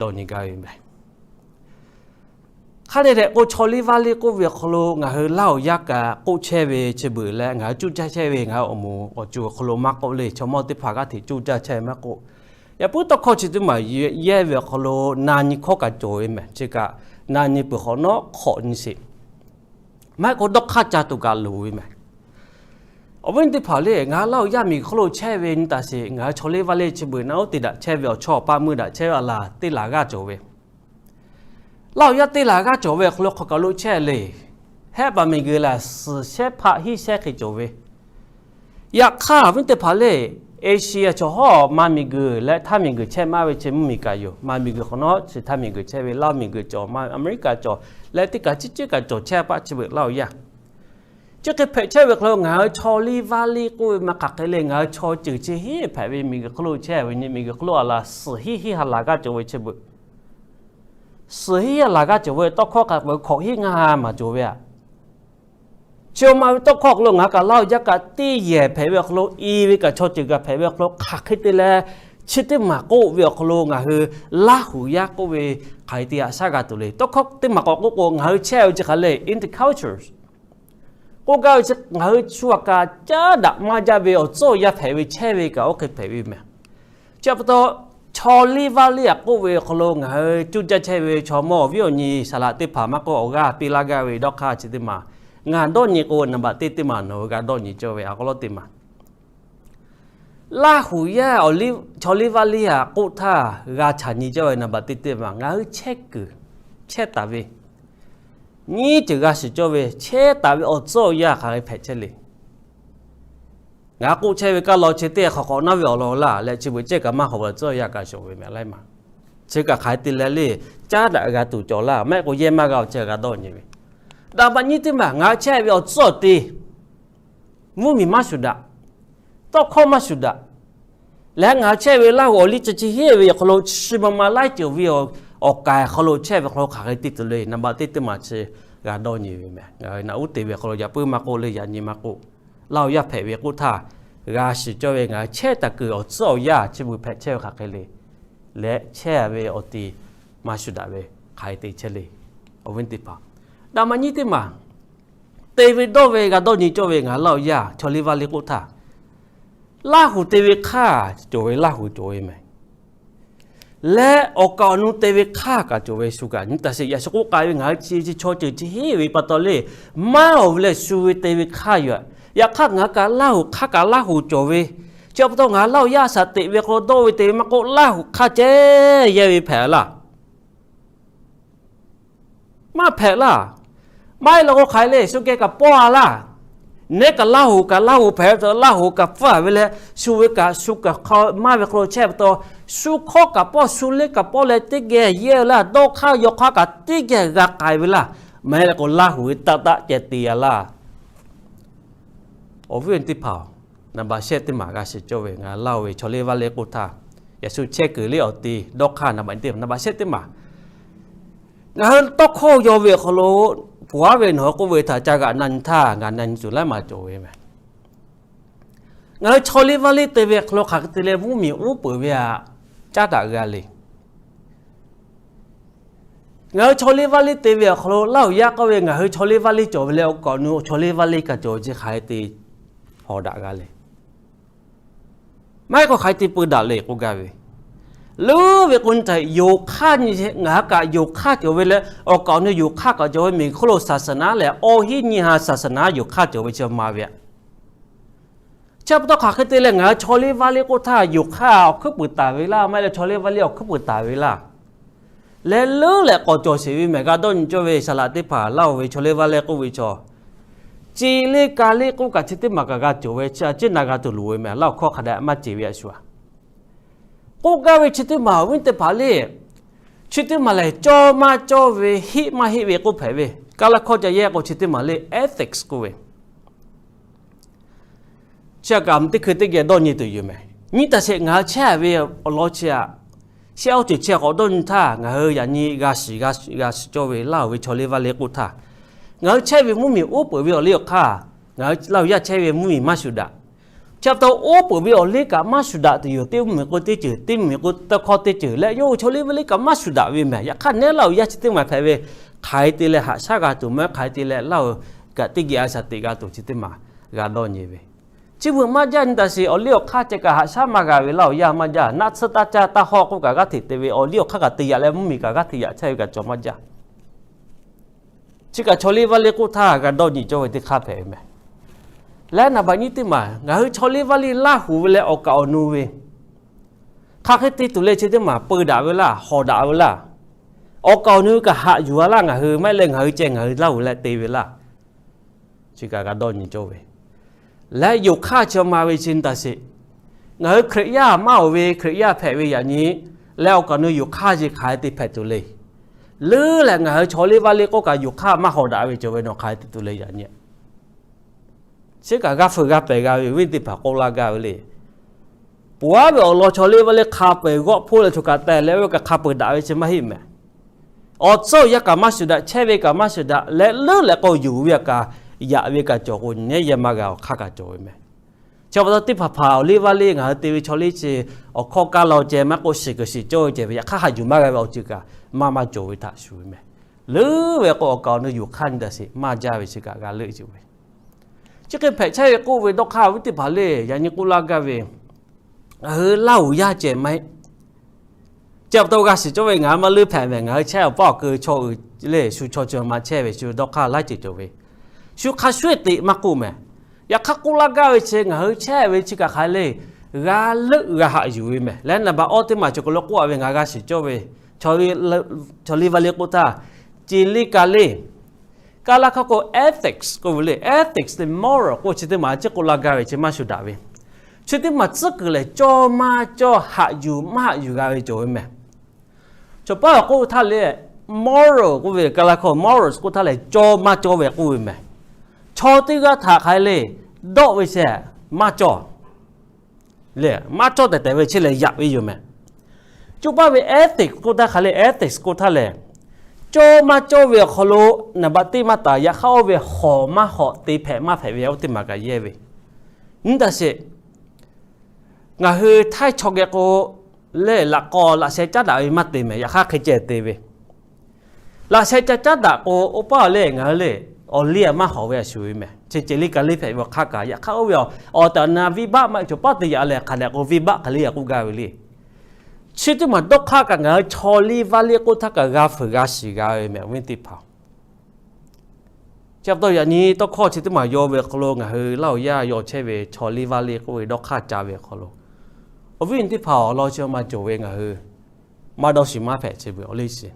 dawˇ nyi gaˇ ve meh. Hk'a dehꞈ dehꞈ k'o, chaw liˇ vaˇ liˇ k'oˆ ve awˬ hk'aw lo ngaˬ hui Laˇ huˍ yaˇ kaꞈ k'oˆ chehˇ ve chi beuꞈ leh, ngaˬ hui cuˇ caˇ chehˇ ve ngaˬ hui awˬ moˍ awˬ ceuˬ awˬ hk'aw lo maˇ k'oˆ le, chaw mawˇ teˇ hpaˍ g'aˇ hteꞈ cuˇ caˇ chehˇ maˇ k'oˆ. Yaꞈ puiˉ tawˇ hkawˇ chi teˇ maˬ yehˇ ve awˬ hk'aw lo na nyi hkawˇ kaꞈ cawˬ ve meh. Chi kaꞈ na nyi peuˬ hk'awꞈ nawˉ hk'awꞈ nyi sheˍ. Maˇ heˆ k'o dawˇ hk'aˇ ca tuˬ kaꞈ loˍ ve meh. Awˬ viˉ teˇ hpaˍ le, ngaˬ hui Laˇ huˍ yaˇ miˬguiˬ hk'oˆ lo chehˇ ve nyi taˍ sheˍ, ngaˬ hui chaw liˇ vaˇ liˇ chi beuꞈ naˆ uˉ te daꞈ chehˇ ve awˬ chawˇ awˬ paˇ meuˇ daꞈ chehˇ ve a laˬ teˇ laˬ g'aˇ cawˬ ve. Laˇ huˍ yaˇ teˇ laˬ g'aˇ cawˬ ve awˬ hk'aw lo hk'aw kaˬ lo chehˇ le. Hehˆ paˍ miˬguiˬ laˬ suhˍ shehˉ hpaˆ hiˆ shehˉ hk'e cawˬ ve. Yaꞈ hk'aˇ awˬ viˉ teˇ hpaˍ le, Asia chaw hawˉ ma miˬguiˬ leh htaˇ miˬguiˬ chehˇ maˇ ve chi mvuhˇ miˬ kaꞈ yoˬ. Ma miˬguiˬ hk'awꞈ nawˉ chi htaˇ miˬguiˬ chehˇ ve, Laˇ huˍ miˬguiˬ cawˬ, ma America cawˬ leh teˇ kaˬ ciˉ ciˉ kaꞈ cawˬ chehˇ paˆ chi beuꞈ Laˇ huˍ yaˇ chi hk'e hpehꞈ chehˇ ve hk'aw lo ngaˬ hui chaw liˇ vaˇ liˇ k'oˆ ve maˇ hk'aˬ hk'e le, ngaˬ hui chaw ceuˬ chi hiˆ hpehꞈ ve miˬguiˬ hk'oˆ lo chehˇ ve nyi, miˬguiˬ hk'oˆ lo a laˬ suhˍ hiˆ hiˆ ha laˬ g'aˇ cawˬ ve chi beuꞈ. Suhˍ hiˆ ha laˬ g'aˇ cawˬ ve tawˇ hkawˇ hk'a peu hkawꞈ hiˆ ngaˇ ha maˬ cawˬ ve aꞈ. Chi ma ve tawˇ hkawˇ hk'aw lo ngaˬ hui kaꞈ Laˇ huˍ yaˇ kaꞈ teˇ yehˬ hpehꞈ ve awˬ hk'aw lo i ve kaꞈ chaw ceuˬ kaꞈ hpehꞈ ve awˬ hk'aw lo hk'aˬ hk'e te leh, chi teˇ maˬ k'oˆ ve awˬ hk'aw lo ngaˬ hui Laˇ huˍ yaˇ k'oˆ ve hk'aˬ hk'e te haꞈ shaˉ g'a tuˬ le. Tawˇ hkawˇ teˇ maˬ k'awꞈ k'oˆ k'o, ngaˬ hui chehˇ ve chi hk'aˬ le, intercultures k'oˆ gaˇ ve chi ngaˬ hui shu aꞈ kaꞈ caˉ daꞈ maˇ jaˇ ve awˬ tcuhˉ awˬ yaˇ hpehꞈ ve chehˇ ve kaꞈ oˇ hk'e hpehꞈ ve meh. Chi pa taw, chaw liˇ vaˇ liˇ aꞈ k'oˆ ve awˬ hk'aw lo ngaˬ hui cuˇ caˇ chehˇ ve chaw mawˇ awˬ viˉ awˬ nyi saˍ laꞈ teˇ hpaˍ maˇ k'oˆ, awˬ g'aˇ piˇ laˇ gaˇ ve dawˇ hk'aˇ chi teˇ maˬ ngaˬ dawˇ nyi k'o, naˍ baꞈ teˇ teˇ maˬ nawˬ hui g'a dawˇ nyi cawˇ ve a k'aw lawˉ teˇ maˬ Laˇ huˍ yaˇ chaw liˇ vaˇ liˇ aꞈ k'oˆ htaˇ g'a chaꞈ nyi cawˇ ve naˍ baꞈ teˇ teˇ maˬ ngaˬ hui chehˇ kuiˬ, chehˇ taˍ ve, nyiˉ ceuˬ g'a shiˍ cawˇ ve chehˇ taˍ ve awˬ tcuhˉ awˬ yaˇ hk'aˬ hk'e hpehꞈ chehˇ le. Ngaˬ k'oˆ chehˇ ve kaˇ law chi teˇ hk'awꞈ hk'awꞈ naˉ ve awˬ lawn laˇ leh chi beuꞈ cehˇ kaꞈ maˇ hawꞈ ve awˬ tcuhˉ awˬ yaˇ kaꞈ shawˍ ve meh laiˉ maˬ. Chi kaꞈ hk'aˬ hk'e te leh le, caˉ daꞈ g'a tuˬ cawˬ laˇ, maˇ heˆ k'o yehˇ maˇ g'a awˬ chi g'a dawˇ nyi ve. Daꞈ baꞈ nyiˇ teˇ maˬ ngaˬ hui chehˇ ve awˬ tcuhˉ awˬ te mvuhˇ miˬ maˇ shuˍ daꞈ, tawˇ hkawˇ maˇ shuˍ daꞈ leh ngaˬ hui chehˇ ve Laˇ huˍ awˬ liˇ chi chi hiˆ ve awˬ hk'aw lo chi ma ma laiˉ ceuˬ ve awˬ k'ai hk'aw lo chehˇ ve hk'aw lo hk'aˬ hk'e te tuˬ le, naˍ baꞈ teˇ teˇ maˬ chi g'a dawˇ nyi ve meh. Ngaˬ hui naꞈ uˉ te ve hk'aw lo yaꞈ puiˉ maˇ k'oˆ le, yaꞈ nyi maˇ k'oˆ, Laˇ huˍ yaˇ hpehꞈ ve k'oˆ htaˇ g'a shiˍ cawˇ ve ngaˬ hui chehˇ taˍ kuiˬ awˬ tcuhˉ awˬ yaˇ chi beuꞈ hpehꞈ chehˇ ve hk'aˬ hk'e le. Leh chehˇ ve awˬ te maˇ shuˍ daꞈ ve hk'aˬ hk'e te chehˇ le. Awˬ viˉ teˇ hpaˍ, daꞈ maꞈ nyiˇ teˇ maˬ te ve dawˇ ve g'a dawˇ nyi cawˇ ve ngaˬ hui Laˇ huˍ yaˇ chaw liˇ vaˇ liˇ k'oˆ htaˇ, Laˇ huˍ te ve hk'aˇ cawˬ ve Laˇ huˍ cawˬ ve meh. Leh awˬ kaˍ awˬ nu te ve hk'aˇ kaꞈ cawˬ ve shu kaꞈ nyi taˍ sheˍ. Yaꞈ shu k'oˆ k'ai ve ngaˬ hui chi chi chaw ceuˬ chi hiˆ ve pa taw le, maˇ awˬ ve leh shu ve te ve hk'aˇ yoˬ. Yaꞈ hk'aˇ ngaˬ hui kaꞈ Laˇ huˍ hk'aˇ kaꞈ Laˇ huˍ cawˬ ve, chi pa taw ngaˬ hui Laˇ huˍ yaˇ shaꞈ teꞈ ve hk'aw lo dawˇ ve te ve maˇ k'oˆ, Laˇ huˍ hk'aˇ ceh yehˇ ve hpehꞈ laˇ. Maˇ hpehꞈ laˇ. Maˇ heˆ leh k'o hk'aˬ hk'e le, shu geh kaꞈ pawˆ a laˇ. Nehˉ kaꞈ Laˇ huˍ kaꞈ Laˇ huˍ hpehꞈ ve, Laˇ huˍ kaꞈ pfuhˇ a ve leh shu ve kaꞈ shu kaꞈ hk'aw maˇ ve hk'aw lo chehˇ pa taw, shu hkawˇ kaꞈ pawˆ, shu liˇ kaꞈ pawˆ leh teˇ geh yehˇ laˇ, dawˇ hk'aˇ yaw hk'aˇ kaꞈ teˇ geh g'a k'ai ve laˇ. Maˇ heˆ leh k'o Laˇ huˍ ve taˆ taˆ ceh te a laˇ. Awˬ viˉ awˬ nyi teˇ hpaˍ-oˬ, naˍ baꞈ shehˆ teˇ maˬ g'a shiˍ cawˇ ve ngaˬ hui Laˇ huˍ ve chaw liˇ vaˇ liˇ k'oˆ htaˇ, yaꞈ shu chehˇ kuiˬ liˇ awˬ te dawˇ hk'aˇ naˍ baꞈ nyiˇ teˇ maˬ, naˍ baꞈ shehˆ teˇ maˬ ngaˬ hui tawˇ hkawˇ yaw ve awˬ hk'aw lo, pawˬ aˉ ve nawˬ hui k'oˆ ve htaꞈ ca g'aꞈ na nyi htaˇ ngaˬ na nyi tuˬ laiˉ maˬ cawˬ ve meh. Ngaˬ hui chaw liˇ vaˇ liˇ te ve awˬ hk'aw lo hk'aˬ hk'e te leh mvuhˇ miˬ uˉ peunˍ ve htaꞈ caˉ daꞈ g'a le. Ngaˬ hui chaw liˇ vaˇ liˇ te ve awˬ hk'aw lo Laˇ huˍ yaˇ k'oˆ ve ngaˬ hui chaw liˇ vaˇ liˇ cawˬ ve leh awˬ kaˍ awˬ nu chaw liˇ vaˇ liˇ kaꞈ cawˬ ve chi hk'aˬ hk'e te hawˍ daꞈ g'a le. Maˇ heˆ k'o hk'aˬ hk'e te peu daꞈ le k'oˆ gaˇ ve, leuˉ ve k'o nyi htaꞈ yonˍ hk'aˇ nyi, ngaˬ hui kaꞈ yonˍ hk'aˇ cawˬ ve leh awˬ kaˍ awˬ nu yonˍ hk'aˇ kaꞈ cawˬ ve miˬguiˬ hk'oˆ lo saˍsaˍnaˉ lehˬ, awˬ hinˉ nyi ha saˍsaˍnaˉ yonˍ hk'aˇ cawˬ ve chi ma ve aꞈ. Chi pa taw hk'aˬ hk'e te leh ngaˬ hui chaw liˇ vaˇ liˇ k'oˆ htaˇ yonˍ hk'aˇ awˬ hkuiˉ puiˍ taˍ ve laˇ, maˇ heˆ leh chaw liˇ vaˇ liˇ awˬ hkuiˉ puiˍ taˍ ve laˇ. Leh leuˉ leh k'awꞈ cawˬ sheˍ ve mehˬ g'a dawˇ nyi cawˇ ve saˍ laꞈ teˇ hpaˍ Laˇ huˍ ve chaw liˇ vaˇ liˇ k'oˆ ve chaw, ceˬ liˇ ka liˇ k'oˆ kaꞈ chi teˇ maˬ kaꞈ g'a cawˬ ve chi a ciˉ na g'a tuˬ loˍ ve mehˬ. Laˇ huˍ hkawˇ hk'a dehꞈ maˇ ceˬ ve a shu a k'oˆ gaˇ ve chi teˇ maˬ awˬ viˉ teˇ hpaˍ le. Chi teˇ maˬ lehˬ cawˇ maˇ cawˇ ve, hiˆ maˇ hiˆ ve k'oˆ hpehꞈ ve. Kaˇ laˇ hkawˇ ca yehˇ k'o chi teˇ maˬ le ethics k'oˆ ve, chi a kaꞈ teˇ hkui teˇ geh dawˇ nyi tuˬ yoˬ mehˬ. Nyi taˍ sheˍ ngaˬ hui chehˇ ve awˬ lawn chi aꞈ, shehˆ awˬ ceuˬ chi a k'awꞈ dawˇ nyi htaˇ ngaˬ hui yaꞈ nyi g'a shiˍ g'a shiˍ cawˇ ve Laˇ huˍ ve chaw liˇ vaˇ liˇ k'oˆ htaˇ, ngaˬ hui chehˇ ve mvuhˇ miˬ uˉ peunˍ ve awˬ liˇ awˬ hk'aˇ, ngaˬ hui Laˇ huˍ yaˇ chehˇ ve mvuhˇ miˬ maˇ shuˍ daꞈ. Chi pa taw oˇ peuˬ ve awˬ liˇ kaꞈ maˇ shuˍ daꞈ tuˬ yoˬ. Teˇ mvuhˇmiˬ k'o teˇ ceuˬ, teˇ mvuhˇmiˬ k'o tawˇ hkawˇ teˇ ceuˬ leh, yawˇ hui chaw liˇ vaˇ liˇ kaꞈ maˇ shuˍ daꞈ ve mehˬ. Yaꞈ hk'aˇ, neˉ laˇ uiˍ yaˇ chi teˇ maˬ hpehꞈ ve, hk'aˬ hk'e te leh haꞈ shaˉ g'a tuˬ mehˬ, hk'aˬ hk'e te leh laˇ uiˍ kaꞈ teˇ geh a shaˍ teꞈ g'a tuˬ chi teˇ maˬ g'a dawˇ nyi ve. Chi beuꞈ maˇ jaˇ nyi taˍ sheˍ, awˬ liˇ awˬ hk'aˇ ceh kaꞈ haꞈ shaˉ maˇ g'a ve laˇ uiˍ yaˇ maˇ jaˇ. Naˆ tsuhˇ taˇ caˇ taˇ hawˆ k'oˆ kaꞈ g'aˇ hteꞈ te ve, awˬ liˇ awˬ hk'aˇ kaꞈ te yaꞈ leh mvuhˇmiˬ kaꞈ g'aˇ hteꞈ yaꞈ chehˇ ve kaꞈ cawˬ maˇ jaˇ. Chi kaꞈ chaw liˇ vaˇ liˇ k'oˆ htaˇ g'a dawˇ nyi cawˇ ve teˇ hk'aˇ hpehꞈ ve mehˬ. Leh naˍ baꞈ nyi teˇ maˬ, ngaˬ hui chaw liˇ vaˇ liˇ Laˇ huˍ ve leh awˬ kaˍ awˬ nu ve, hk'aˬ hk'e te tuˬ le chi teˇ maˬ peu daꞈ ve laˇ, hawˍ daꞈ ve laˇ, awˬ kaˍ awˬ nu kaꞈ haꞈ yuˬ a laˇ ngaˬ hui maˇ heˆ leh, ngaˬ hui ceh ngaˬ hui Laˇ huˍ leh te ve laˇ. Chi kaꞈ g'a dawˇ nyi cawˇ ve. Leh yonˍ hk'aˇ chi ma ve chi nyi taˍ sheˍ. Ngaˬ hui Hkriꞈ yaˇ maˇ oˬ ve Hkriꞈ yaˇ hpehꞈ ve yaꞈ nyi leh awˬ kaˍ awˬ nu yonˍ hk'aˇ chi hk'aˬ hk'e te hpehꞈ tuˬ le. Leuˉ leh ngaˬ hui chaw liˇ vaˇ liˇ k'oˆ kaꞈ yonˍ hk'aˇ maˇ hawˍ daꞈ ve cawˬ ve nawˬ hk'aˬ hk'e te tuˬ le yaꞈ nyi. Chi kaꞈ g'a fuiˍ g'a pehˬ g'a ve awˬ viˉ teˇ hpaˍ k'oˆ laˇ gaˇ ve le. Peuˬ aˉ ve awˬ lawn chaw liˇ vaˇ liˇ hk'a peu-eˬ g'awˆ hpoˇ leh choˬ kaꞈ teh leh oˇ ve kaꞈ hk'a peu-eˬ daꞈ ve chi maˇ heˆ mehˬ. Awˬ tcuhˉ awˬ yanˇ kaꞈ maˇ shuˍ daꞈ, chehˇ ve kaꞈ maˇ shuˍ daꞈ leh, leuˉ leh k'o yonˍ ve kaꞈ, yaꞈ ve kaꞈ cawˬ k'o, nyi nehˉ yehˇ maˇ g'a awˬ hk'aˇ kaꞈ cawˬ ve mehˬ. Chi pa taw teˇ hpaˍ hpaˍ awˬ liˇ vaˇ liˇ ngaˬ hui te ve chaw liˇ chi awˬ hkawˇ kaˇ la ceh maˇ k'oˆ, shiˍ kuiˬ shiˍ cawˇ ve ceh ve yaꞈ hk'aˇ haꞈ yuˬ maˇ g'a ve awˬ ceuˬ kaꞈ maˇ maˇ cawˬ ve htaꞈ shuˍ ve mehˬ. Leuˉ ve k'o awˬ kaˍ awˬ nu yonˍ hk'aˇ nyi taˍ sheˍ maˇ jaˇ ve chi kaꞈ g'a leuˆ yuˬ ve. Chi hk'e hpehꞈ chehˇ ve k'oˆ ve dawˇ hk'aˇ awˬ viˉ teˇ hpaˍ le, yaꞈ nyi k'oˆ laˇ gaˇ ve, ngaˬ hui Laˇ huˍ yaˇ ceh maˇ heˆ. Chi pa taw g'a shiˍ cawˇ ve ngaˬ hui maˇ leuˉ hpehꞈ mehˬ, ngaˬ hui chehˇ awˬ paˇ awˬ keu chaw uiˍ le shu chaw ceuˬ ma chehˇ ve shu dawˇ hk'aˇ laiˉ ceuˬ cawˬ ve, shu hk'a shuˍ teꞈ maˇ k'oˆ mehˬ. Yaꞈ hk'aˇ k'oˆ laˇ gaˇ ve chi ngaˬ hui chehˇ ve chi kaꞈ hk'aˬ le, g'a leuˆ g'a haꞈ yuˬ ve mehˬ. Leh naˍ baꞈ awˇ teˇ maˬ cawˬ k'o lo k'oˆ a ve ngaˬ g'a shiˍ cawˇ ve, chaw liˇ vaˇ liˇ k'oˆ htaˇ, ce liˇ ka liˇ, kaˇ laˇ hkawˇ k'o ethics k'oˆ ve le, ethics leh moral k'oˆ chi teˇ maˬ chi k'oˆ laˇ gaˇ ve chi maˇ shuˍ daꞈ ve. Chi teˇ maˬ tcuhˉ kuiˬ lehˬ cawˇ maˇ cawˇ, haꞈ yuˬ maˇ haꞈ yuˬ g'a ve cawˬ ve mehˬ. Chaw paˉ awˬ k'oˆ htaˇ leh, moral k'oˆ ve kaˇ laˇ hkawˇ morals k'oˆ htaˇ lehˬ cawˇ maˇ cawˇ ve k'oˆ ve mehˬ. Chaw teˇ g'aˇ htaꞈ hk'aˬ hk'e le, dawˆ ve shehˍ maˇ cawˇ leh maˇ cawˇ tehˬ tehˬ ve chi lehˬ yaꞈ ve yoˬ mehˬ. Coˇ paˇ ve ethics k'oˆ htaˇ hk'aˬ hk'e le, ethics k'oˆ htaˇ lehˬ, cawˇ maˇ cawˇ ve awˬ hk'aw lo naˍ baꞈ teˇ maˇ taˍ, yaꞈ hk'aˇ oˇ ve hawˍ maˇ hawˍ, te hpehꞈ maˇ hpehꞈ ve oˇ teˇ maˬ kaꞈ yehˇ ve. Nyi taˍ sheˍ. Ngaˬ hui htaiˇ chaw geh k'o, lehˬ laꞈ k'aw laꞈ sheh caˉ daꞈ ve maˇ te mehˬ, yaꞈ hk'aˇ hk'e ceh te ve. Laꞈ sheh ca caˉ daꞈ k'o, oˇ paˇ awˬ lehˬ ngaˬ hui le, awˬ liˇ a maˇ hawˍ ve a shuˍ ve mehˬ. Chi ceh liˇ ka liˇ hpehꞈ ve awˬ hk'aˇ kaꞈ, yaꞈ hk'aˇ oˇ ve awˬ tehˬ awˬ na venˇbaˆ maˇ heˆ, cawˬ paˇ te yaꞈ leh hk'aˬ lehˬ k'o venˇbaˆ hk'aˬ liˇ a k'oˆ gaˇ ve le. Chi teˇ maˬ dawˇ hk'aˇ kaꞈ ngaˬ hui chaw liˇ vaˇ liˇ k'oˆ htaˇ kaꞈ g'a fuiˍ g'a shiˍ g'a ve mehˬ awˬ viˉ teˇ hpaˍ. Chi pa taw yaꞈ nyi tawˇ hkawˇ chi teˇ maˬ yaw ve awˬ hk'aw lo ngaˬ hui Laˇ huˍ yaˇ yaw chehˇ ve chaw liˇ vaˇ liˇ k'oˆ ve dawˇ hk'aˇ ca ve awˬ hk'aw lo, awˬ viˉ awˬ nyi teˇ hpaˍ awˬ lawn chi ma cawˬ ve ngaˬ hui maˇ dawˇ shiˍ maˇ hpehꞈ chi beuꞈ awˬ liˇ shiˍ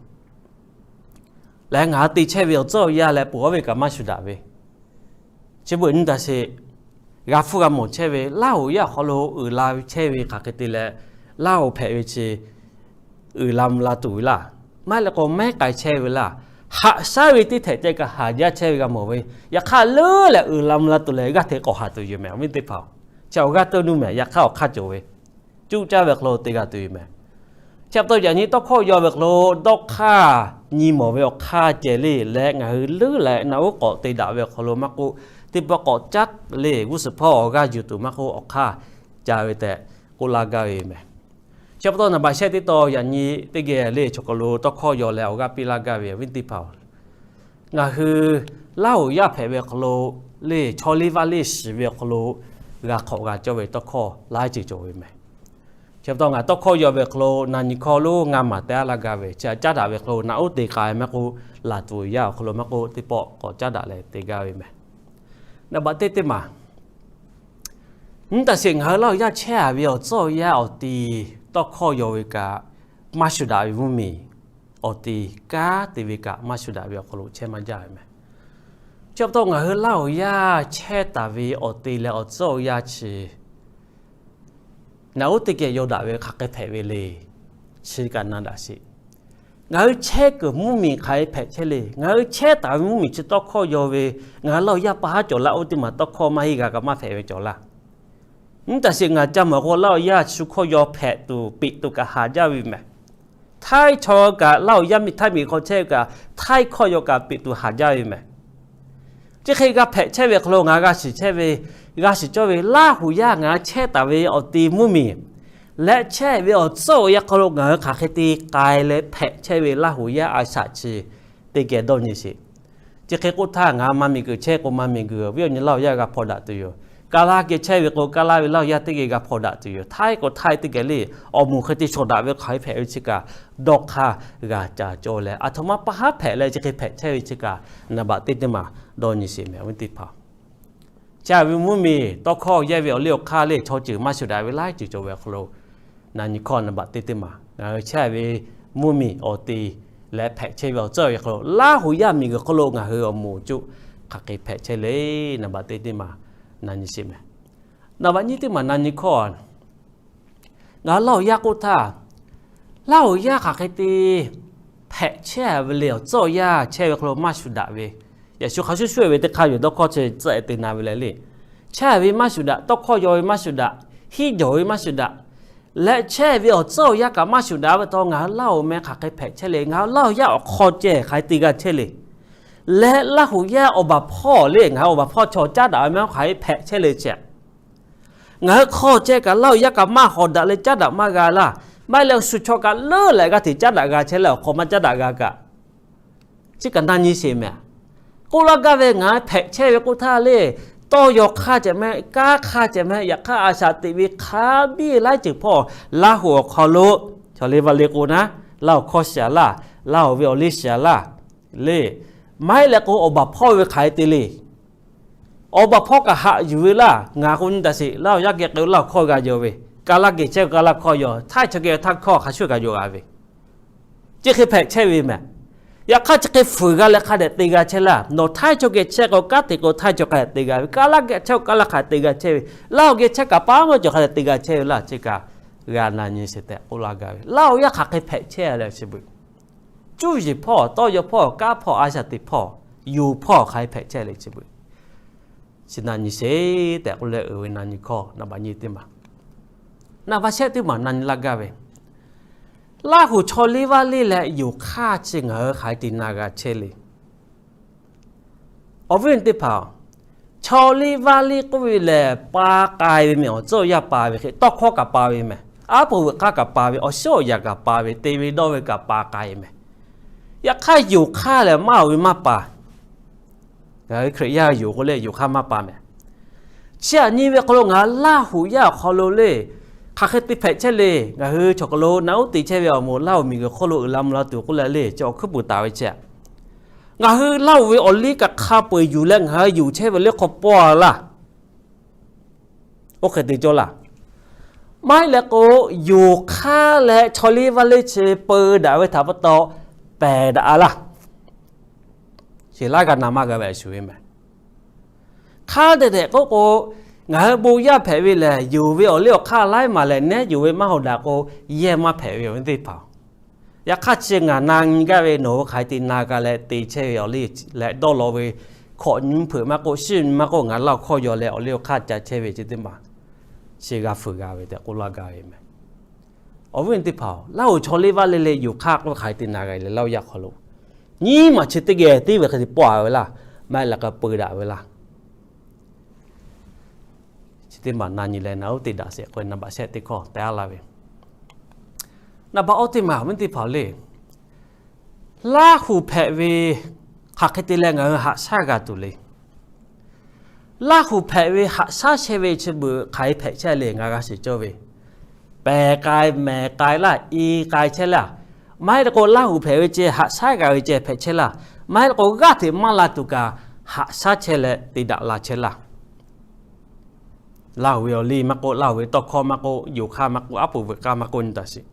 leh ngaˬ hui te chehˇ ve awˬ tcuhˉ awˬ yaˇ leh peuˬ aˉ ve kaꞈ maˇ shuˍ daꞈ ve. Chi beuꞈ nyi taˍ sheˍ. G'a hpfuhˇ g'a mawˬ chehˇ ve Laˇ huˍ yaˇ awˬ hk'aw lo uiˍ la ve chehˇ ve hk'aˬ hk'e te leh, Laˇ huˍ hpehꞈ ve chi uiˍ la mvuh la tuˬ ve laˇ, maˇ heˆ leh k'o mehˉ k'ai chehˇ ve laˇ, haꞈ shaˉ ve teˇ htehꞈ ceh kaꞈ haˍ jaˇ chehˇ ve g'a mawˬ ve, yaꞈ hk'aˇ leuˉ leh uiˍ la mvuh la tuˬ leh g'aˇ hteꞈ k'awꞈ haˍ tuˬ yoˬ mehˬ awˬ viˉ teˇ hpaˍ-oˬ. Chi awˬ g'aˇ teuˇ nuˇ mehˬ, yaꞈ hk'aˇ awˬ hk'aˇ cawˬ ve, cuˇ caˇ ve hk'aw lo te g'a tuˬ yoˬ mehˬ. Chi pa taw yaꞈ nyi tawˇ hkawˇ yaw ve hk'aw lo dawˇ hk'aˇ nyi mawˬ ve awˬ hk'aˇ ceh le leh ngaˬ hui leuˉ leh naꞈ uˉ k'awꞈ te daꞈ ve awˬ hk'aw lo maˇ k'oˆ, teˇ pawˆ k'awꞈ caˉ le g'uˇ suhˍ hpawˇ awˬ g'aˇ yuˬ tuˬ maˇ k'oˆ, awˬ hk'aˇ ca ve tehꞈ k'oˆ laˇ gaˇ ve yoˬ mehˬ. Chi pa taw naˍ baꞈ shehˆ teˇ taw yaꞈ nyi teˇ geh le chaw hk'aw lo tawˇ hkawˇ yaw leh awˬ g'aˇ piˇ laˇ gaˇ ve awˬ viˉ teˇ hpaˍ-oˬ, ngaˬ hui Laˇ huˍ yaˇ hpehꞈ ve awˬ hk'aw lo le chaw liˇ vaˇ liˇ shiˍ ve awˬ hk'aw lo g'a hk'awꞈ g'a cawˇ ve tawˇ hkawˇ laiˉ ceuˬ cawˬ ve mehˬ. Chi pa taw ngaˬ tawˇ hkawˇ yaw ve awˬ hk'aw lo na nyi hkawˇ lonˉ ngaˇ maˬ te a laˇ gaˇ ve, chi a caˉ daꞈ ve hk'aw lo naꞈ uˉ te k'ai maˇ k'oˆ, laˬ tuˬ yaˇ awˬ hk'aw lo maˇ k'oˆ, teˇ pawˆ k'awꞈ caˉ daꞈ leh te gaˇ ve mehˬ. Naˍ baꞈ teˇ teˇ maˬ, nyi taˍ sheˍ ngaˬ hui Laˇ huˍ yaˇ chehˇ a ve awˬ tcuhˉ awˬ yaˇ awˬ ti tawˇ hkawˇ yaw ve kaꞈ maˇ shuˍ daꞈ ve mvuhˇmiˬ, awˬ ti kanˉ te ve kaꞈ maˇ shuˍ daꞈ ve awˬ hk'aw lo chehˇ maˇ jaˇ ve mehˬ. Chi pa taw ngaˬ hui Laˇ huˍ yaˇ chehˇ taˍ ve awˬ ti leh awˬ tcuhˉ awˬ yaˇ chi naꞈ uˉ teˇ geh yaw daꞈ ve hk'aˬ hk'e hpehꞈ ve le. Chi kaꞈ na daꞈ sheˍ. Ngaˬ hui chehˇ kuiˬ mvuhˇmiˬ hk'aˬ hk'e hpehꞈ chehˇ le. Ngaˬ hui chehˇ taˍ ve mvuhˇmiˬ chi tawˇ hkawˇ yaw ve, ngaˬ hui Laˇ huˍ yaˇ pa haˉ cawˬ laˇ, oˇ teˇ maˬ tawˇ hkawˇ maˇ heˆ g'a kaꞈ maˇ hpehꞈ ve cawˬ laˇ. Nyi taˍ sheˍ ngaˬ ca mawˬ k'o Laˇ huˍ yaˇ shu hkawˇ yaw hpehꞈ tuˬ peꞈ tuˬ kaꞈ haˍ jaˇ ve mehˬ. Htaiˇ chaw kaꞈ Laˇ huˍ yaˇ miˇ htaiˇ miˬ hk'aw chehˇ ve kaꞈ htaiˇ hkawˇ yaw kaꞈ peꞈ tuˬ haˍ jaˇ ve mehˬ. Chi hk'e g'a hpehꞈ chehˇ ve hk'aw lo ngaˬ hui g'a shiˍ chehˇ ve, g'a shiˍ cawˇ ve Laˇ huˍ yaˇ ngaˬ hui chehˇ taˍ ve awˬ te mvuhˇmiˬ leh chehˇ ve awˬ tcuhˉ awˬ yanˇ hk'aw lo ngaˬ hui hk'aˬ hk'e te k'ai leh hpehꞈ chehˇ ve Laˇ huˍ yaˇ a shaꞈ chi teˇ geh dawˇ nyi sheˍ. Chi hk'e k'oˆ htaˇ, ngaˬ hui maˇ miˬguiˬ chehˇ k'o maˇ miˬguiˬ, awˬ viˉ awˬ nyi Laˇ huˍ yaˇ g'a hpaw daꞈ tuˬ yoˬ. Kaˇ laˇ geh chehˇ ve k'o, kaˇ laˇ ve Laˇ huˍ yaˇ teˇ geh g'a hpaw daꞈ tuˬ yoˬ. Htaiˇ k'o htaiˇ teˇ geh le, awˬ moˍ hk'e te shawˍ daꞈ ve hk'aˬ hk'e hpehꞈ ve chi kaꞈ dawˇ hk'aˇ g'a ca cawˇ leh, aˬ htoꞈ ma pa haˉ hpehꞈ leh chi hk'e hpehꞈ chehˇ ve chi kaꞈ, naˍ baꞈ teˇ teˇ maˬ dawˇ nyi sheˍ mehˍ, awˬ viˉ teˇ hpaˍ. Chehˇ ve mvuhˇmiˬ tawˇ hkawˇ yehˇ ve awˬ liˇ awˬ hk'aˇ le, chaw ceuˬ maˇ shuˍ daꞈ ve laiˉ ceuˬ cawˬ ve awˬ hk'aw lo, na nyi hkawˇ naˍ baꞈ teˇ teˇ maˬ ngaˬ hui chehˇ ve mvuhˇmiˬ awˬ te leh hpehꞈ chehˇ ve awˬ tcuhˉ awˬ yanˇ hk'aw lo, Laˇ huˍ yaˇ miˬguiˬ hk'oˆ lo ngaˬ hui awˬ moˍ coˇ hk'aˬ hk'e hpehꞈ chehˇ le, naˍ baꞈ teˇ teˇ maˬ na nyi sheˍ mehˍ. Naˍ baꞈ nyiˇ teˇ maˬ na nyi hkawˇ, ngaˬ hui Laˇ huˍ yaˇ k'oˆ htaˇ, Laˇ huˍ yaˇ hk'aˬ hk'e te hpehꞈ chehˇ ve le, awˬ tcuhˉ awˬ yanˇ chehˇ ve hk'aw lo maˇ shuˍ daꞈ ve, yaꞈ shu hk'a shuˍ shuˍ ve teˇ hk'aˇ yoˬ, tawˇ hkawˇ chi tcuhˉ te na ve leh le. Chehˇ ve maˇ shuˍ daꞈ, tawˇ hkawˇ yaw ve maˇ shuˍ daꞈ, hiˉ jawˬ ve maˇ shuˍ daꞈ leh chehˇ ve awˬ tcuhˉ awˬ yanˇ kaꞈ maˇ shuˍ daꞈ ve taw, ngaˬ hui Laˇ huˍ meh hk'aˬ hk'e hpehꞈ chehˇ le. Ngaˬ hui Laˇ huˍ yaˇ awˬ hk'aw ceh hk'aˬ hk'e te g'a chehˇ le. Leh Laˇ huˍ yaˇ awˬ baˬ hpawˇ le, ngaˬ hui awˬ baˬ hpawˇ chaw caˉ daꞈ ve meh hk'aˬ hk'e hpehꞈ chehˇ le chi. Ngaˬ hui hk'aw ceh kaꞈ Laˇ huˍ yaˇ kaꞈ maˇ hawˍ daꞈ leh caˉ daꞈ maˇ g'a laˇ. Maˇ heˆ leh shu chaw kaꞈ leuˉ leh g'a hteꞈ caˉ daꞈ g'a chehˇ leh awˬ hk'aw maˇ caˉ daꞈ g'a kaꞈ, chi kaꞈ na nyi sheˍ mehˍ. K'oˆ laˇ gaˇ ve ngaˬ hui hpehꞈ chehˇ ve k'oˆ htaˇ le, tawˇ yaw hk'aˇ ceh mehˍ, kanˉ hk'aˇ ceh mehˍ, yaꞈ hk'aˇ a shaꞈ teꞈ ve hk'a biˇ laiˉ ceuˬ hpawˇ Laˇ huˍ awˬ hk'aw lo, chaw liˇ vaˇ liˇ k'o naˉ, Laˇ huˍ hkawˇ shiˍ laˇ, Laˇ huˍ ve awˬ liˇ shiˍ laˇ le. Maˇ heˆ leh k'o awˬ baˬ hpawˇ ve hk'aˬ hk'e te le. Awˬ baˬ hpawˇ kaꞈ haꞈ yuˬ ve laˇ. Ngaˬ k'o nyi taˍ sheˍ, Laˇ huˍ yaˇ geh k'o Laˇ huˍ hkawˇ g'a yaw ve, kaˇ laˇ geh chehˇ k'o kaˇ laˇ hkawˇ yaw, htaiˇ chaw geh htaiˇ hkawˇ hk'a shuˍ kaꞈ yaw g'a ve, chi hk'e hpehꞈ chehˇ ve mehˍ. Yaꞈ hk'aˇ chi hk'e fuiˍ g'a leh hk'a dehꞈ te g'a chehˇ laˇ. Nawˬ htaiˇ chaw geh chehˇ k'o kanˉ te k'o htaiˇ chaw hk'a dehꞈ te g'a ve, kaˇ laˇ geh chehˇ k'o kaˇ laˇ hk'a dehꞈ te g'a chehˇ ve, Laˇ huˍ geh chehˇ kaꞈ paˉ maˇ cawˬ hk'a dehꞈ te g'a chehˇ ve laˇ. Chi kaꞈ g'a na nyi sheˍ tehꞈ k'oˆ laˇ gaˇ ve, Laˇ huˍ yaˇ hk'aˬ hk'e hpehꞈ chehˇ leh chi beuꞈ, cuˇ yiˍ hpawˇ, tawˇ yaw hpawˇ, kanˉ hpawˇ, a shaꞈ teꞈ hpawˇ, yuˬ hpawˇ hk'aˬ hk'e hpehꞈ chehˇ le chi beuꞈ, chi na nyi sheˍ tehꞈ k'oˆ leh uiˍ ve na nyi hkawˇ naˍ baꞈ nyiˇ teˇ maˬ. Naˍ baꞈ shehˆ teˇ maˬ na nyi laˇ gaˇ ve, Laˇ huˍ chaw liˇ vaˇ liˇ leh yonˍ hk'aˇ chi ngaˬ hui hk'aˬ hk'e te na g'a chehˇ le. Awˬ viˉ teˇ hpaˍ-oˬ, chaw liˇ vaˇ liˇ k'oˆ ve lehˬ, pa k'ai ve mehˍ. Awˬ tcuhˉ awˬ yanˇ pa ve hk'e, tawˇ hkawˇ kaꞈ pa ve mehˍ, aˉ poꞈ veuꞈ k'aˇ kaꞈ pa ve, awˬ shiˉ awˬ yaꞈ kaꞈ pa ve, te ve dawˇ ve kaꞈ pa k'ai mehˍ. Yaꞈ hk'aˇ yonˍ hk'aˇ lehˬ maˇ oˬ ve maˇ pa. Ngaˬ hui Hkriꞈ yaˇ yonˍ k'o lehˬ yonˍ hk'aˇ maˇ pa mehˍ. Chi aꞈ nyi ve hk'aw lo ngaˬ hui Laˇ huˍ yaˇ awˬ hk'aw lo le, hk'aˬ hk'e te hpehꞈ chehˇ le. Ngaˬ hui chaw hk'aw lo naˆ uˉ te chehˇ ve awˬ moˍ Laˇ huˍ miˬguiˬ hk'oˆ lo uiˍ la mvuh la tuˬ k'oˆ leh le, chi awˬ hkuiˉ puˍ taˍ ve chi. Ngaˬ hui Laˇ huˍ ve awˬ liˇ kaꞈ hk'a peu-eˬ yuˬ leh ngaˬ hui yonˍ chehˇ ve liˇ hk'aw paw laˇ. Oˇ hk'e te cawˇ laˇ. Maˇ heˆ leh k'o, yonˍ hk'aˇ leh chaw liˇ vaˇ liˇ chi peu daꞈ ve htaꞈ pa taw pehˬ daꞈ laˇ. Sheˍ laˇ g'a na maˇ g'a ve a shuˍ ve mehˍ. Hk'a dehꞈ dehꞈ k'oˆ k'o, ngaˬ hui bon yaˇ hpehꞈ ve lehˬ, yonˍ ve awˬ liˇ awˬ hk'aˇ laiˉ maˬ lehˬ, nehˉ yonˍ ve maˇ haw daꞈ k'o, yehˇ maˇ hpehꞈ ve awˬ viˉ teˇ hpaˍ-oˬ. Yaꞈ hk'aˇ chi ngaˬ na nyi gaˇ ve nawˬ hui hk'aˬ hk'e te na g'a leh te chehˇ ve awˬ liˇ leh dawˇ law ve hkawꞈ nyi mvuhˇ hpeuꞈ maˇ k'oˆ, shiˉ nyi maˇ k'oˆ, ngaˬ Laˇ huˍ hkawˇ yaw leh awˬ liˇ awˬ hk'aˇ ca chehˇ ve chi teˇ maˬ chi g'a fuiˍ g'a ve tehꞈ k'oˆ laˇ gaˇ ve mehˍ. Awˬ viˉ teˇ hpaˍ-oˬ, Laˇ huˍ chaw liˇ vaˇ liˇ leh yonˍ hk'aˇ k'oˆ hk'aˬ hk'e te na g'a leh Laˇ huˍ yaˇ hk'aw lo nyiˇ maˬ chi teˇ geh tiˉ ve hk'e te paw-a ve laˇ. Maˇ heˆ leh k'o peu daꞈ ve laˇ. Chi teˇ maˬ na nyi leh naˬ uˉ te daꞈ sheˍ k'oˆ ve naˍ baꞈ shehˆ teˇ hkawˇ te-a laˇ ve. Naˍ baꞈ awˇ teˇ maˬ awˬ viˉ teˇ hpaˍ-oˬ le, Laˇ huˍ hpehꞈ ve hk'aˬ hk'e te leh ngaˬ hui haꞈ shaˉ g'a tuˬ le. Laˇ huˍ hpehꞈ ve haꞈ shaˉ chehˇ ve chi beuꞈ hk'aˬ hk'e hpehꞈ chehˇ le, ngaˬ g'a shiˍ cawˇ ve, pehˬ k'ai mehˍ k'ai laˇ, i k'ai chehˇ laˇ. Maˇ heˆ leh k'o, Laˇ huˍ hpehꞈ ve ceh haꞈ shaˉ g'a ve ceh hpehꞈ chehˇ laˇ. Maˇ heˆ leh k'o, g'aˇ hteꞈ maˇ la tuˬ kaꞈ haꞈ shaˉ chehˇ leh te daꞈ la chehˇ laˇ. Laˇ huˍ ve awˬ liˇ maˇ k'oˆ, Laˇ huˍ ve tawˇ hkawˇ maˇ k'oˆ, yonˍ hk'aˇ maˇ k'oˆ, aˉ poꞈ veuꞈ k'aˇ maˇ k'oˆ, nyi taˍ sheˍ.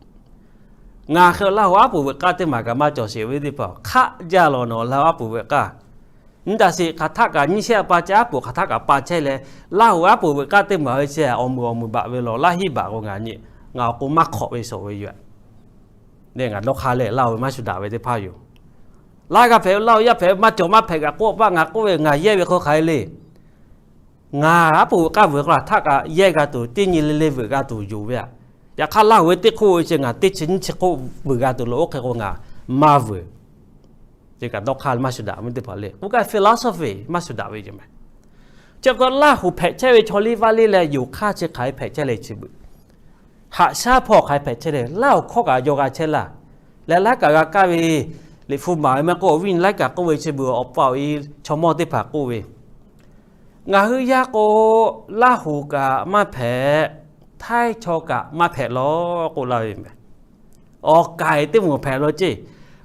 Ngaˬ hk'e Laˇ huˍ aˉ poꞈ veuꞈ k'aˇ teˇ maˬ kaꞈ maˇ cawˬ sheˍ ve teˇ hpaˍ, hk'aˆ jaˇ lawˬ nawˬ Laˇ huˍ aˉ poꞈ veuꞈ k'aˇ. Nyi taˍ sheˍ, hk'aˬ htaˆ kaꞈ nyiˇ shehˆ pa ceh aˉ poꞈ hk'aˬ htaˆ kaꞈ pa chehˇ leh, Laˇ huˍ aˉ poꞈ veuꞈ k'aˇ teˇ maˬ ve chi awˬ meuˍ awˬ meuˍ baꞈ ve lawˬ, laˇ hiˉ baꞈ k'o ngaˬ nyi, ngaˬ awˬ k'o maˇ hk'awꞈ ve shawˍ ve yoˬ. Lehˬ ngaˬ dawˇ hk'aˇ leh Laˇ huˍ ve maˇ shu daꞈ ve teˇ hpaˍ yoˬ. Laˇ g'a hpehꞈ, Laˇ huˍ yaˇ hpehꞈ, maˇ cawˬ maˇ hpehꞈ kaꞈ k'oˆ paˆ, ngaˬ k'oˆ ve ngaˬ yehˇ ve hk'o hk'aˬ hk'e le. Ngaˬ aˉ poꞈ veuꞈ k'aˇ veuꞈ k'o htaˆ kaꞈ yehˇ g'a tuˬ, teˇ nyi le le veuꞈ g'a tuˬ yoˬ ve aꞈ. Yaꞈ hk'aˇ Laˇ huˍ ve teˇ hk'oˆ ve chi ngaˬ teˇ chi nyiˇ chi hk'oˆ veuꞈ g'a tuˬ lo, oˇ hk'e k'o ngaˬ maˇ veuꞈ. Te kaꞈ dawˇ hk'aˇ maˇ shuˍ daꞈ ve teˇ hpaˍ le. K'oˆ kaꞈ philosophy maˇ shuˍ daꞈ ve yoˬ meh. Chi pa taw Laˇ huˍ hpehꞈ chehˇ ve chaw liˇ vaˇ liˇ leh yonˍ hk'aˇ chi hk'aˬ hk'e hpehꞈ chehˇ le chi beuꞈ, haꞈ shaˉ hpawˇ hk'aˬ hk'e hpehꞈ chehˇ le. Laˇ huˍ hkawˇ kaꞈ yaw g'a chehˇ laˇ. Leh laiˉ kaꞈ g'a kaˇ ve, Liꞈ hpu maˍ ve maˇ k'oˆ, awˬ viˉ nyi laiˉ kaꞈ k'oˆ ve chi beuꞈ awˬ pa awˬ e chaw mawˇ teˇ hpaˍ k'oˆ ve, ngaˬ hui yaˇ k'o, Laˇ huˍ kaꞈ maˇ hpehꞈ, htaiˇ chaw kaꞈ maˇ hpehꞈ law k'oˆ laˇ ve meh. Awˬ kaiˍ teˇ moˍ hpehꞈ law ceˇ.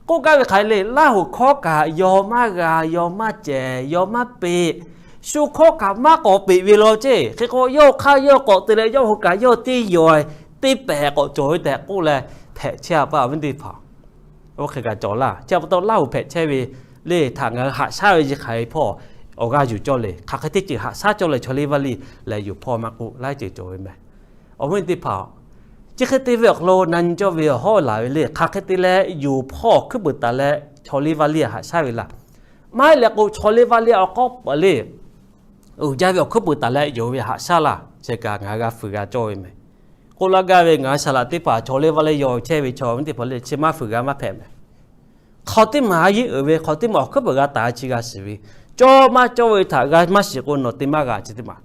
K'oˆ gaˇ ve hk'aˬ hk'e le, Laˇ huˍ hkawˇ kaꞈ yaw maˇ g'a, yaw maˇ cehˬ, yaw maˇ peꞈ. Shu hkawˇ kaꞈ maˇ k'awꞈ peꞈ ve law ceˇ. Hk'e k'o, yawˇ hui hk'aˇ yawˇ k'awꞈ te leh yawˇ hui kaꞈ yawˇ teˇ yaw teˇ pehˍ k'awꞈ cawˬ ve tehꞈ k'oˆ leh hpehꞈ chehˇ a pa awˬ viˉ teˇ hpaˍ. Oˇ hk'e kaꞈ cawˬ laˇ. Chi pa taw Laˇ huˍ hpehꞈ chehˇ ve le htaꞈ ngaˬ hui haꞈ shaˉ ve chi hk'aˬ hk'e hpawˇ awˬ g'aˇ yuˬ cawˇ le. Hk'aˬ hk'e teˇ ceuˬ haꞈ shaˉ cawˇ leh chaw liˇ vaˇ liˇ leh yonˍ hpawˇ maˇ k'oˆ, laiˉ ceuˬ cawˬ ve meh. Awˬ viˉ teˇ hpaˍ, chi hk'e te ve awˬ hk'aw lo na nyi cawˇ ve awˬ hawˉ laˬ ve le. Hk'aˬ hk'e te leh yonˍ hpawˇ awˬ hkuiˉ peuˍ taˍ leh chaw liˇ vaˇ liˇ haꞈ shaˉ ve laˇ. Maˇ heˆ leh k'o, chaw liˇ vaˇ liˇ awˬ hk'awꞈ paˍ le uiˍ jaˇ ve awˬ hkuiˉ peuˍ taˍ leh yonˍ ve haꞈ shaˉ laˇ. Chi kaꞈ ngaˬ hui g'a fuiˍ g'a cawˇ ve meh. K'oˆ laˇ gaˇ ve, ngaˬ hui saˍ laꞈ teˇ hpaˍ chaw liˇ vaˇ liˇ yaw chehˇ ve chaw awˬ viˉ teˇ hpaˍ le, chi maˇ fuiˍ g'a maˇ hpehꞈ meh. Hk'aw teˇ maˬ a yeˉ uiˍ ve, hk'aw teˇ maˬ awˬ hkuiˉ peuˍ g'a taˍ chi g'a shiˍ ve, cawˇ maˇ cawˇ ve htaꞈ g'a maˇ shiˍ k'o, nawˬ te maˇ g'a chi teˇ maˬ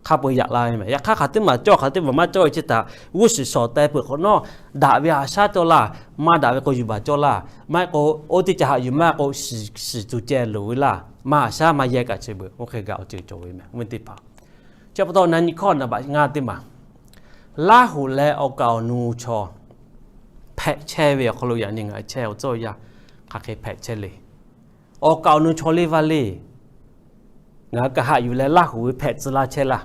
hk'a peu-eˬ yaꞈ la ve meh. Yaꞈ hk'aˇ, hk'aˬ teˇ maˬ cawˇ, hk'aˬ teˇ maˬ maˇ cawˇ ve chi htaꞈ g'uˇ suhˍ shawˍ teh peuˬ hk'awꞈ nawˉ, daꞈ ve haꞈ shaˉ cawˇ laˇ. Maˇ daꞈ ve k'o yuˬ baˬ cawˇ laˇ. Maˇ heˆ k'o, oˇ teˇ ca haꞈ yuˬ maˇ k'o, shiˍ tuˬ ceh loˍ ve laˇ. Maˇ haꞈ shaˉ maˇ yehˇ kaꞈ chi beuꞈ oˇ hk'e g'a awˬ ceuˬ cawˬ ve meh, awˬ viˉ teˇ hpaˍ. Chi pa taw na nyi hkawˇ naˍ baꞈ ngaˇ teˇ maˬ, Laˇ huˍ leh awˬ kaˍ awˬ nu chaw hpehꞈ chehˇ ve awˬ hk'aw lo yaꞈ nyi ngaˬ hui chehˇ awˬ tcuhˇ awˬ yanˇ hk'aˬ hk'e hpehꞈ chehˇ le. Awˬ kaˍ awˬ nu chaw liˇ vaˇ liˇ ngaˬ hui kaꞈ haꞈ yuˬ leh Laˇ huˍ ve hpehꞈ tcuh laˇ chehˇ laˇ.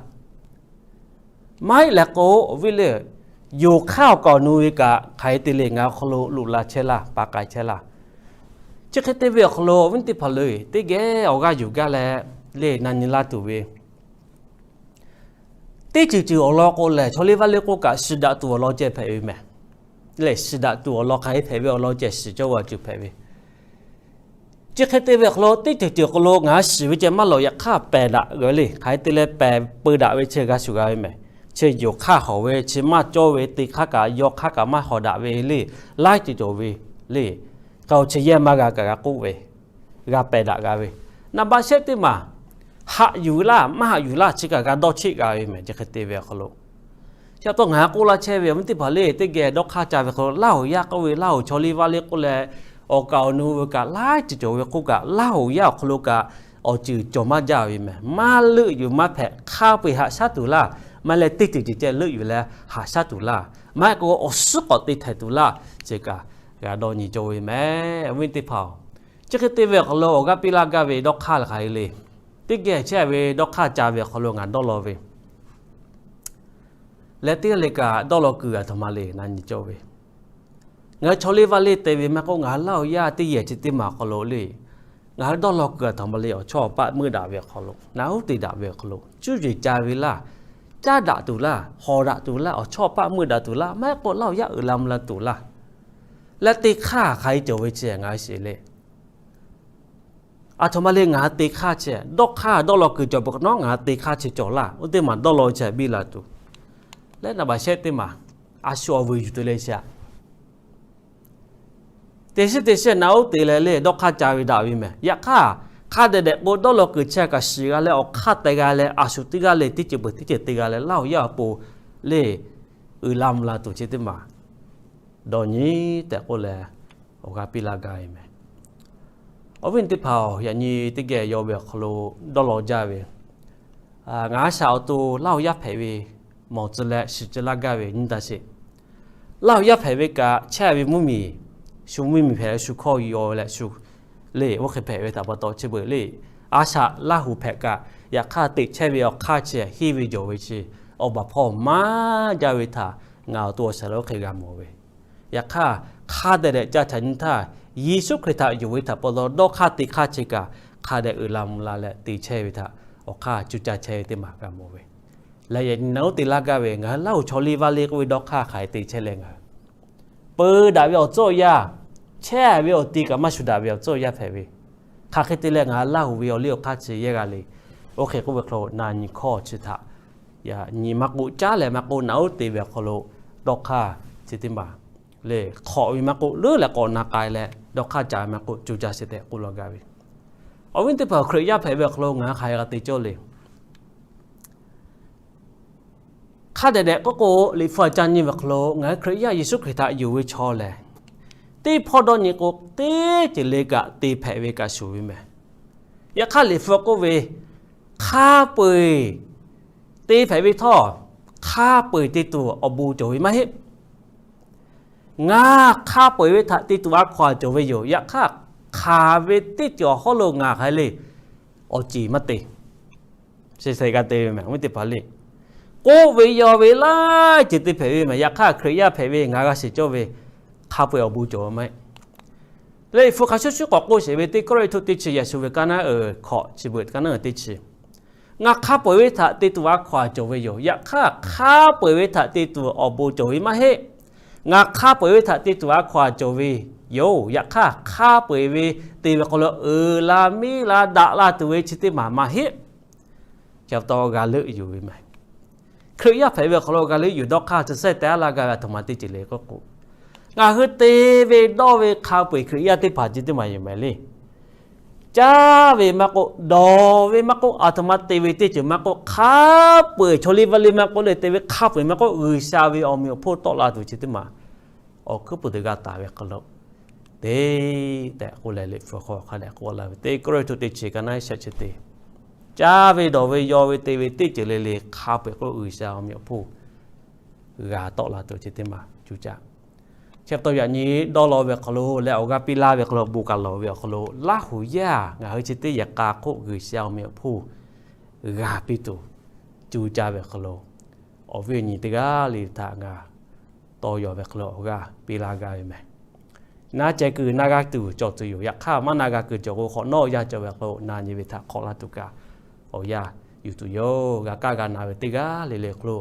Maˇ heˆ leh k'o, awˬ viˉ le, yonˍ hk'aˇ awˬ kaˍ awˬ nu ve kaꞈ hk'aˬ hk'e te le ngaˬ hui awˬ hk'aw lo loꞈ la chehˇ laˇ, pa k'ai chehˇ laˇ. Chi hk'e te ve awˬ hk'aw lo awˬ viˉ teˇ hpaˍ le, teˇ geh awˬ g'aˇ yuˬ gaˇ leh le na nyi laˇ tuˬ ve, teˇ ceuˬ ceuˬ awˬ lawn k'o lehˬ, chaw liˇ vaˇ liˇ k'oˆ kaꞈ shiˍ daꞈ tuˬ awˬ lawn ceh hpehꞈ ve meh. Lehˬ, shiˍ daꞈ tuˬ awˬ lawn hk'aˬ hk'e hpehꞈ ve awˬ lawn ceh shiˍ cawˇ ve awˬ ceuˬ hpehꞈ ve. Chi hk'e te ve awˬ hk'aw lo teˇ ceuˬ ceuˬ awˬ hk'aw lo ngaˬ hui shiˍ ve ceh maˇ lawꞈ, yaꞈ hk'aˇ pehˬ daꞈ g'a le. Hk'aˬ hk'e te leh pehˬ peu daꞈ ve chi g'a shuˍ g'a ve meh. Chi yonˍ hk'aˇ hawˍ ve, chi maˇ cawˇ ve, te hk'aˇ kaꞈ yaw hk'aˇ kaꞈ maˇ hawˍ daꞈ ve le. Laiˉ ceuˬ cawˬ ve le. K'o chi yehˇ maˇ g'a kaꞈ g'a k'oˆ ve, g'a pehˬ daꞈ g'a ve. Naˍ baˆ shehˆ teˇ maˬ, haꞈ yuˬ laˇ maˇ haꞈ yuˬ laˇ chi kaꞈ g'a dawˇ cheˆ g'a ve meh. Chi hk'e te ve awˬ hk'aw lo, chi pa taw ngaˬ hui k'oˆ laˇ chehˇ ve awˬ viˉ teˇ hpaˍ le, teˇ geh dawˇ hk'aˇ ca ve hk'aw lo Laˇ huˍ yaˇ k'oˆ ve, Laˇ huˍ chaw liˇ vaˇ liˇ k'oˆ leh, awˬ kaˍ awˬ nu ve kaꞈ laiˉ ceuˬ cawˬ ve k'oˆ kaꞈ, Laˇ huˍ yaˇ awˬ hk'aw lo kaꞈ awˬ ceuˬ cawˬ maˇ jaˇ ve meh. Maˇ leuˆ yuˬ maˇ hpehꞈ, hk'a peu-eˬ haꞈ shaˉ tuˬ laˇ. Maˇ leh teˇ ceuˬ ceuˬ ceh leuˆ yuˬ leh haꞈ shaˉ tuˬ laˇ. Maˇ heˆ k'o awˬ suhˉ k'awꞈ te htaiˍ tuˬ laˇ. Chi kaꞈ g'a dawˇ nyi cawˇ ve meh, awˬ viˉ teˇ hpaˍ-oˬ. Chi hk'e te ve awˬ hk'aw lo awˬ g'aˇ piˇ laˇ gaˇ ve dawˇ hk'aˇ hk'aˬ hk'e le. Teˇ geh chehˇ ve dawˇ hk'aˇ ca ve awˬ hk'aw lo ngaˬ dawˇ law ve leh teˇ g'aˇ le kaꞈ dawˇ law kuiˬ a htoꞈ ma le na nyi cawˇ ve, ngaˬ hui chaw liˇ vaˇ liˇ te ve maˇ k'oˆ, ngaˬ hui Laˇ huˍ yaˇ teˇ yehˬ chi teˇ maˬ awˬ hk'aw lo le, ngaˬ hui dawˇ law kuiˬ a htoꞈ ma le awˬ chawˇ awˬ paˆ meuˇ daꞈ ve awˬ hk'aw lo, naꞈ uˉ te daꞈ ve awˬ hk'aw lo, cuˇ yiˍ ca ve laˇ, caˉ daꞈ tuˬ laˇ, hawˍ daꞈ tuˬ laˇ, awˬ chawˇ awˬ paˆ meuˇ daꞈ tuˬ laˇ, maˇ heˆ k'o Laˇ huˍ yaˇ uiˍ la mvuh la tuˬ laˇ. Leh te hk'aˇ hk'aˬ hk'e cawˬ ve chi ngaˬ hui shiˍ le. A htoꞈ ma le ngaˬ hui te hk'aˇ chi, dawˇ hk'aˇ dawˇ law kuiˬ cawˬ peuˬ hk'awꞈ nawˉ ngaˬ hui te hk'aˇ chi cawˬ laˇ. Oˇ teˇ maˬ dawˇ law chi biˇ la tuˬ. Leh naˍ baˬ shehˆ teˇ maˬ, a shu awˬ vuiˬ yuˬ te leh chi a, teˇ shiˉ teˇ shiˉ naꞈ uˉ te leh le dawˇ hk'aˇ ca ve daꞈ ve meh. Yaꞈ hk'aˇ, hk'a dehꞈ dehꞈ k'o dawˇ law kuiˬ chi kaꞈ shiˍ g'a leh awˬ hk'aˇ te g'a leh a shu teˇ g'aˇ le teˇ ceuˬ peuˬ teˇ ceuˬ te g'a leh Laˇ huˍ yaˇ awˬ pon le uiˍ la mvuh la tuˬ chi teˇ maˬ dawˇ nyi tehꞈ k'oˆ leh awˬ g'aˇ piˇ laˇ gaˇ ve meh. Awˬ viˉ teˇ hpaˍ-oˬ, yaꞈ nyi teˇ geh yaw ve awˬ hk'aw lo dawˇ law jaˇ ve, ngaˬ a shaꞈ awˬ to Laˇ huˍ yaˇ hpehꞈ ve mawˬ tcuh leh shiˍ tcuh laˇ gaˇ ve nyi taˇ sheˍ. Laˇ huˍ yaˇ hpehꞈ ve kaꞈ chehˇ ve mvuhˇ miˬ, shu mvuhˇ miˬ hpehꞈ shu hkawˇ yaw leh shu le oˇ hk'e hpehꞈ ve htaꞈ pa taw chi beuꞈ le, a shaꞈ Laˇ huˍ hpehꞈ kaꞈ yaꞈ hk'aˇ teꞈ chehˇ ve awˬ hk'aˇ chi henˇ ve jawˬ ve chi awˬ baˬ hpawˇ maˇ jaˇ ve htaꞈ ngaˬ awˬ to awˬ shaˍ lo oˇ hk'e g'a mawˬ ve. Yaꞈ hk'aˇ, hk'a dehꞈ dehꞈ ca htaꞈ nyi htaˇ, Yeˍsuˆ Hkriꞈ htaꞈ yonˍ ve htaꞈ pa taw dawˇ hk'aˇ te hk'aˇ chi kaꞈ hk'a dehꞈ uiˍ la mvuh la leh te chehˇ ve htaꞈ awˬ hk'aˇ cuˇ caˇ chehˇ ve teˇ maˬ g'a mawˬ ve. Leh yaꞈ nyi naꞈ uˉ te laˇ gaˇ ve, ngaˬ hui Laˇ huˍ chaw liˇ vaˇ liˇ k'oˆ ve dawˇ hk'aˇ hk'aˬ hk'e te chehˇ leh ngaˬ hui peu daꞈ ve awˬ tcuhˉ awˬ yaˇ, chehˇ ve awˬ ti kaꞈ maˇ shuˍ daꞈ ve awˬ tcuhˉ awˬ yaˇ hpehꞈ ve, hk'aˬ hk'e te leh ngaˬ hui Laˇ huˍ ve awˬ liˇ awˬ hk'aˇ chi yehˇ g'a le. Oˇ hk'e k'oˆ ve hk'aw lo na nyi hkawˇ chi htaꞈ yaꞈ nyi maˇ k'oˆ, caˉ leh maˇ k'oˆ, naꞈ uˉ te ve awˬ hk'aw lo dawˇ hk'aˇ chi teˇ maˬ le hk'awꞈ ve maˇ k'oˆ, leuˉ leh k'awꞈ na k'ai leh dawˇ hk'aˇ ca ve maˇ k'oˆ, co jaˇ sheˍ tehꞈ k'oˆ laˇ gaˇ ve. Awˬ viˉ teˇ hpaˍ, Hkriꞈ yaˇ hpehꞈ ve awˬ hk'aw lo ngaˬ hui hk'aˬ hk'e g'a te cawˇ le. Hk'a dehꞈ dehꞈ k'oˆ k'o, Liꞈ hpu aꞈ ca nyi ve hk'aw lo ngaˬ hui Hkriꞈ yaˇ Yeˍsuˆ Hkriꞈ htaꞈ yonˍ ve chaw lehˬ, teˇ hpawˇ dawˇ nyi k'o, teˇ ceuˬ le kaꞈ te hpehꞈ ve kaꞈ shuˍ ve mehˍ. Yaꞈ hk'aˇ Liꞈ hpu k'oˆ ve, hk'a peu-eˬ te hpehꞈ ve htawˇ, hk'a peu-eˬ te tuˬ awˬ bon cawˬ ve maˇ heˆ. Ngaˬ hk'a peu-eˬ ve htaꞈ te tuˬ a hkaw-anˬ cawˬ ve yoˬ. Yaꞈ hk'aˇ, hk'aˬ ve teˇ ceuˬ awˬ hawˉ lo ngaˬ hk'aˬ hk'e le awˬ ceˬ maˇ te. Sheˍ sheˍ g'a te ve mehˍ, awˬ viˉ teˇ hpaˍ le. K'oˆ ve yaw ve laiˉ ceuˬ te hpehꞈ ve mehˍ. Yaꞈ hk'aˇ, Hkriꞈ yaˇ hpehꞈ ve ngaˬ g'a shiˍ cawˇ ve, hk'a peu-eˬ awˬ bon cawˬ ve maˇ heˆ. Leh Liꞈ hpu hk'a shuˍ shuˍ k'awꞈ k'oˆ sheˍ ve, Teˇ Kawˇrenˍhtuˆ teˇ chi yaꞈ shu ve kaˇ naˉ uiˍ hkawꞈ chi beuꞈ kaˇ naˉ uiˍ teˇ chi. Ngaˬ hk'a peu-eˬ ve htaꞈ te tuˬ a hkaw-anˬ cawˬ ve yoˬ. Yaꞈ hk'aˇ, hk'a peu-eˬ ve htaꞈ te tuˬ awˬ bon cawˬ ve maˇ heˆ. Ngaˬ hk'a peu-eˬ ve htaꞈ te tuˬ a hkaw-anˬ cawˬ ve yoˬ. Yaꞈ hk'aˇ, hk'a peu-eˬ ve te ve hk'aw lo uiˍ la miˇ la daꞈ la tuˬ ve chi teˇ maˬ maˇ heˆ. Chi pa taw g'a leuˆ yuˬ ve mehˍ. Hkriꞈ yaˇ hpehꞈ ve awˬ hk'aw lo g'a leuˆ yuˬ dawˇ hk'aˇ, chi sehˉ te aˉ laˇ gaˇ ve aˬ htoꞈ ma teˇ ceuˬ le k'oˆ k'o, ngaˬ hui te ve dawˇ ve hk'a peu-eˬ Hkriꞈ yaˇ teˇ hpaˍ chi teˇ maˬ yoˬ mehˍ le. Caˇ ve maˇ k'oˆ, dawˬ ve maˇ k'oˆ, aˬ htoꞈ ma te ve teˇ ceuˬ maˇ k'oˆ, hk'a peu-eˬ chaw liˇ vaˇ liˇ maˇ k'oˆ leh te ve hk'a peu-eˬ maˇ k'oˆ, G'uiˬsha ve awˬ meꞈ awˬ hponˇ tawˆ la tuˬ chi teˇ maˬ awˬ hkuiˉ puiˍ te g'a taˍ ve hk'aw lo, teˇ tehꞈ k'oˆ leh Liꞈ hpu hk'aw hk'a dehꞈ k'oˆ laˇ ve, Teˇ Kawˇrenˍhtuˆ teˇ chi kaˇ naˉ shaꞈ chi teˇ, caˇ ve dawˬ ve yaw ve te ve teˇ ceuˬ le le hk'a peu-eˬ k'oˆ G'uiˬsha awˬ meꞈ awˬ hponˇ g'a tawˆ la tuˬ chi teˇ maˬ cuˇ caˇ. Chi pa taw yaꞈ nyi dawˇ law ve hk'aw lo leh awˬ g'aˇ piˇ laˇ ve hk'aw lo bon kaꞈ lawˬ ve awˬ hk'aw lo, Laˇhuˍ yaˇ ngaˬ hui chi teˇ yehˬ k'a hk'oˆ G'uiˬsha awˬ meꞈ awˬ hponˇ g'a piˇ tuˬ cuˇ caˇ ve hk'aw lo, awˬ viˉ awˬ nyi teˇ g'aˇ le htaꞈ ngaˬ taw yaw ve hk'aw lo awˬ g'aˇ piˇ laˇ gaˇ ve mehˍ. Na ceh kuiˬ na g'a tuˬ cawˬ tuˬ yoˬ. Yaꞈ hk'aˇ, maˇ na g'a kuiˬ cawˬ k'o, hk'awꞈ nawˉ awˬ yanˇ cawˬ ve hk'aw lo na nyi ve htaꞈ hk'awꞈ laˇ tuˬ kaꞈ awˬ yanˇ yuˬ tuˬ yoˬ. G'a kaˇ g'a na ve teˇ g'aˇ le le hk'aw lo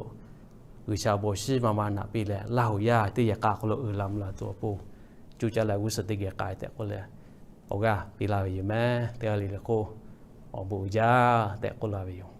G'uiˬsha awˬ bon shinˉ maˇ maˇ naꞈ piˇ leh, Laˇhuˍ yaˇ teˇ yehˬ k'a hk'aw lo uiˍ la mvuh la tuˬ awˬ pon cuˇ caˇ leh g'uˇ suhˍ teˇ geh k'ai tehꞈ k'oˆ leh, awˬ g'aˇ piˇ laˇ ve yoˬ mehˍ. Teˇ g'aˇ le le hk'oˆ awˬ bon uiˍ jaˇ tehꞈ k'oˆ laˇ ve yoˬ.